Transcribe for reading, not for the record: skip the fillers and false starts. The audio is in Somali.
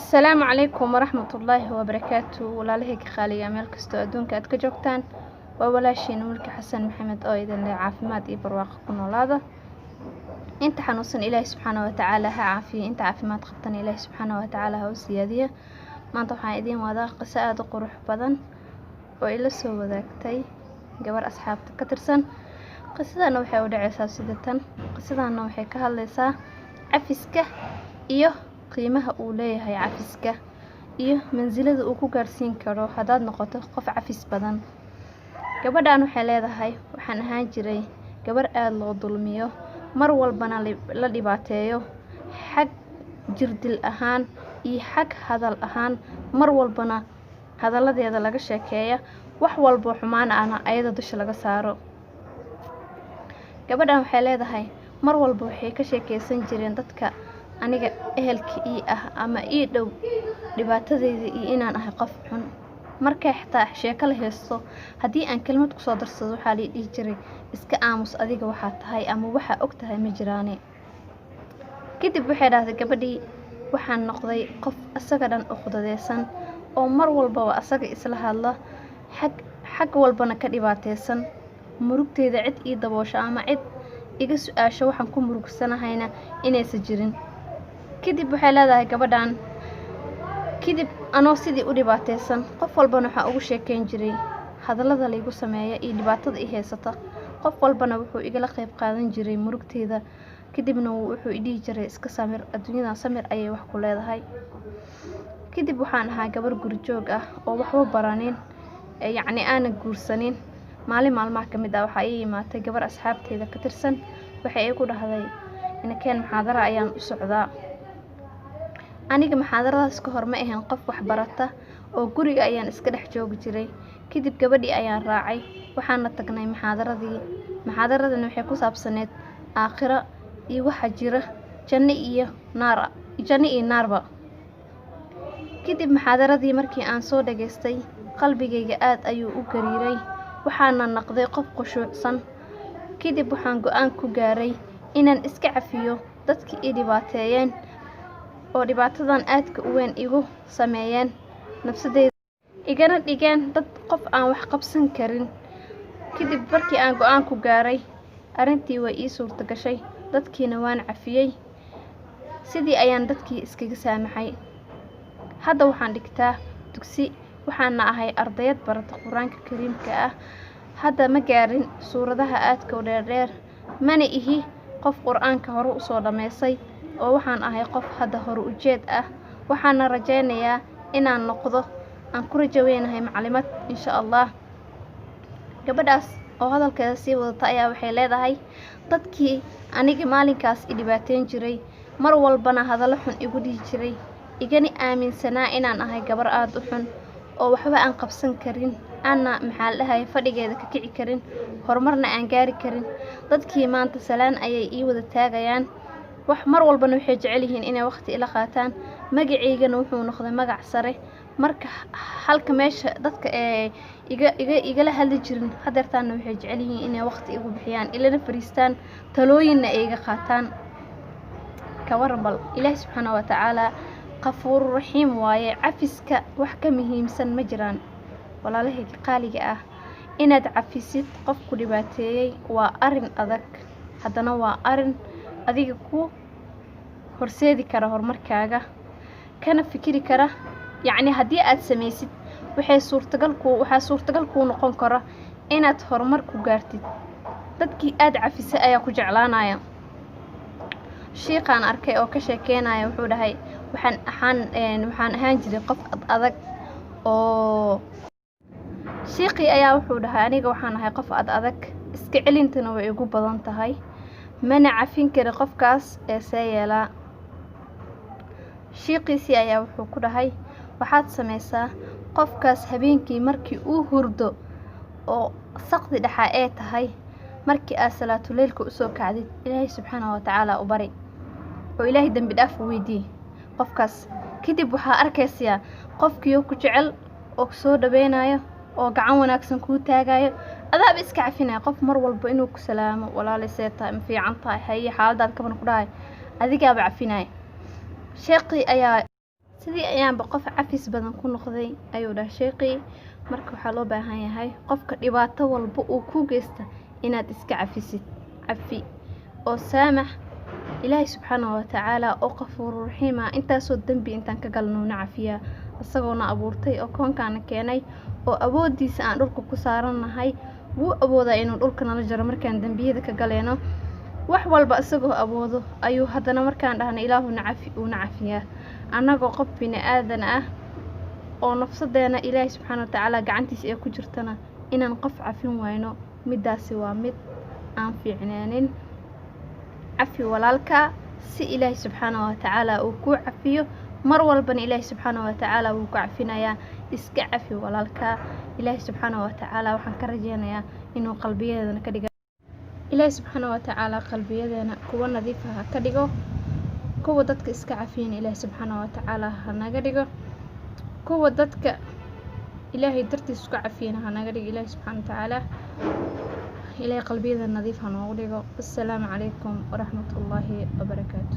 Asalaamu calaykum waraxmatullaahi wabarakaatu. Walaalahayga qaaliga, meel kastoo adduunka aad ka joogtaan, waa walaashiin Mulki Xasan Maxamed oo idin leh caafimaad iyo barwaaqo ku noolaada. Inta xanuunsan Ilaahi subxaana watacaala ha caafiyo, inta caafimaad qabtana Ilaahi subxaana watacaala ha u siyaadiyo. Maanta waxaan idiin wadaa qiso aada u qurux badan oo ila soo wadaagtay gabar asxaabta ka tirsan. Qisadana waxay u dhaceysaa sida tan. Qisadana waxay ka hadlaysaa cafiska iyo qiimaha uu leeyahay cafiska iyo mansilada uu ku gaarsiin karo haddaad noqoto qof cafis badan. Gabadhan waxay leedahay: waxaan ahaan jiray gabar aada loo dulmiyo, mar walbana la dhibaateeyo, xag jirdil ahaan iyo xag hadal ahaan, mar walbana hadalladeeda laga sheekeeya, wax walbo xumaan ahna ayada dusha laga saaro. Gabadhan waxay leedahay, mar walba waxay ka sheekeysan jireen dadka aniga ehelka ii ah ama ii dhow dhibaatadeyda iyo inaan ahay qof xun. Markay xitaa sheeko la haysto, haddii aan kelmad kusoo darsado, waxaa la dhihi jiray: "Iska aamus adiga, waxaa tahay ama waxaa og tahay ma jiraane." Kadib waxay dhahday gabadhii: waxaan noqday qof asaga dhan uqdadeysan oo mar walbaba asaga isla hadla, xag walbana ka dhibaateysan. Murugteyda cid ii daboosho ama cid iga su-aasho waxaan ku murugsanahayna inaysan jirin. Kadib waxay leedahay gabadhan: kadib anoo sidii u dhibaateysan, qof walbana waxaa ugu sheekeyn jiray hadallada laygu sameeya iyo dhibaatada i haysata. Qof walbana wuxuu igala qayb qaadan jiray murugteyda. Kadibna wuxuu i dhihi jiray: "Iska samir, adduunyadan samir ayay wax ku leedahay." Kadib waxaan ahaa gabar gurijoog ah oo waxba baranin, yacni aanan guursanin. Maalin maalmaha ka mid ah waxaa ii imaatay gabar asxaabteyda ka tirsan. Waxay igu dhahday: "Inakeen, muxaadara ayaan u socdaa." Aniga muxaadaradaas ka hor ma ahayn qof wax barata oo guriga ayaan iska dhex joogi jiray. Kadib gabadhii ayaan raacay, waxaana tagnay muxaadaradii. Muxaadaradani waxay ku saabsaneyd aakhiro iyo waxa jira, janno iyo naar, janno iyo naarba. Kadib muxaadaradii markii aan soo dhageystay, qalbigayga aad ayuu u gariiray, waxaana noqday qof khushuucsan. Kadib waxaan go-aan ku gaaray inaan iska cafiyo dadkii i dhibaateeyeen oo dhibaatadan aadka u weyn igu sameeyeen nafsadeyda, igana dhigeen dad qof aan wax qabsan karin. Kadib markii aan go-aan ku gaaray, arrintii way ii suurta gashay, dadkiina waan cafiyey. Sidii ayaan dadkii iskaga saamaxay. Hadda waxaan dhigtaa dugsi, waxaana ahay ardayad barata Qur-aanka Kariimka ah. Hadda ma gaarin suuradaha aadka u dheerdheer, mana ihi qof Qur-aanka hore usoo dhammaysay, oo waxaan ahay qof hadda hore ujeed ah. Waxaana rajaynayaa inaan noqdo, aan ku rajo weynahay, macalimad insha Allah. Gabadhaas oo hadalkeeda sii wadata ayaa waxay leedahay: dadkii aniga maalinkaas i dhibaateyn jiray, mar walbana hadallo xun igu dhihi jiray, igana aaminsanaa inaan ahay gabar aada u xun oo waxba aan qabsan karin, aanna, maxaa la dhahay, fadhigeeda ka kici karin, horumarna aan gaari karin, dadkii maanta salaan ayay ii wada taagayaan. Wax mar walbana waxay jecel yihiin inay waqti ila qaataan. Magacaygana wuxuu noqday magac sare. Marka halka meesha dadka ee iga iga igala hadli jirin, hadeertaana waxay jecel yihiin inay waqti igu bixiyaan, ilana fariistaan, talooyinna ay iga qaataan. Ka waran bal? Ilaahi subxaana wa tacaala qafuuru raxiim waaye. Cafiska wax ka muhiimsan ma jiraan. Walaalahayga qaaliga ah, inaad cafisid qof ku dhibaateeyey waa arrin adag, haddana waa arrin adiga ku horseedi kara horumarkaaga, kana fikiri kara. Yacni haddii aad samaysid, waxay suurtagal ku waxaa suurtagal kuu noqon kara inaad horumar ku gaartid. Dadkii aad cafisay ayaa ku jeclaanaya. Shiiqaan arkay oo ka sheekeynaya wuxuu dhahay: waxaan ahaan jiray qof ad adag oo shiiqii ayaa wuxuu dhahay: aniga waxaan ahay qof ad adag, iska celintana way igu badan tahay, mana cafin kari qofkaas, ee see yeelaa? Shiiqiisii ayaa wuxuu ku dhahay: waxaad sameysaa, qofkaas habeenkii markii uu hurdo oo saqdi dhexa ee tahay, markii aad salaatuleylka usoo kacdid, Ilaahay subxaanahu watacaala u bari oo Ilaahay dembi dhaaf u weydii qofkaas. Kadib waxaa arkaysaa qofkiioo ku jecel oo kusoo dhaweynayo oo gacan wanaagsan kuu taagayo, adaaba iska cafinaya. Qof mar walba inuu ku salaamo: "Walaalay, see tahay? Ma fiican tahay? Haye, xaaladaad kaban?" ku dhahay, adigaaba cafinaya. Sheeqii ayaa Sidii ayaanba qof cafis badan ku noqday, ayuu dhahay sheekhii. Marka waxaa loo baahan yahay qofka dhibaato walba uu kuu geysta inaad iska cafisid. Cafi oo saamax. Ilaahay subxaana wa tacaala oo qafuuru raxiim ah, intaasoo dembi intaan ka galno na cafiyaa, isagoona abuurtay oo koonkaana keenay oo awoodiisa aan dhulka ku saarannahay. Wuu awoodaa inuu dhulka nala jaro markaan dembiyada ka galeeno. Wax walba isagoo awoodo ayuu haddana markaan dhahno Ilaahu na cafi, uu na cafiyaa. Annagoo qof bini aadan ah oo nafsadeena Ilaahay subxaana wa tacaala gacantiisa ay ku jirtana, inaan qof cafin wayno, middaasi waa mid aan fiicnaanin. Cafi walaalka si Ilaahay subxaana wa tacaala uu kuu cafiyo. Mar walbana Ilaahay subxaana wa tacaala wuu ku cafinayaa. Iska cafi walaalka. Ilaahay subxaana wa tacaala waxaan ka rajeynayaa inuu qalbiyadeena ka dhiga, Ilaahay subxaana wa tacaala qalbiyadeena kuwa nadiif ah ha ka dhigo, kuwa dadka iska cafiyana Ilaahay subxaana wa tacaala ha naga dhigo, kuwa dadka Ilaahay dartiis isku cafiyana ha naga dhigo. Ilaahay subxaana wa tacaala, Ilaahay qalbiyadeena nadiif ha noogu dhigo. Assalaamu calaykum waraxmatullaahi wabarakaatu.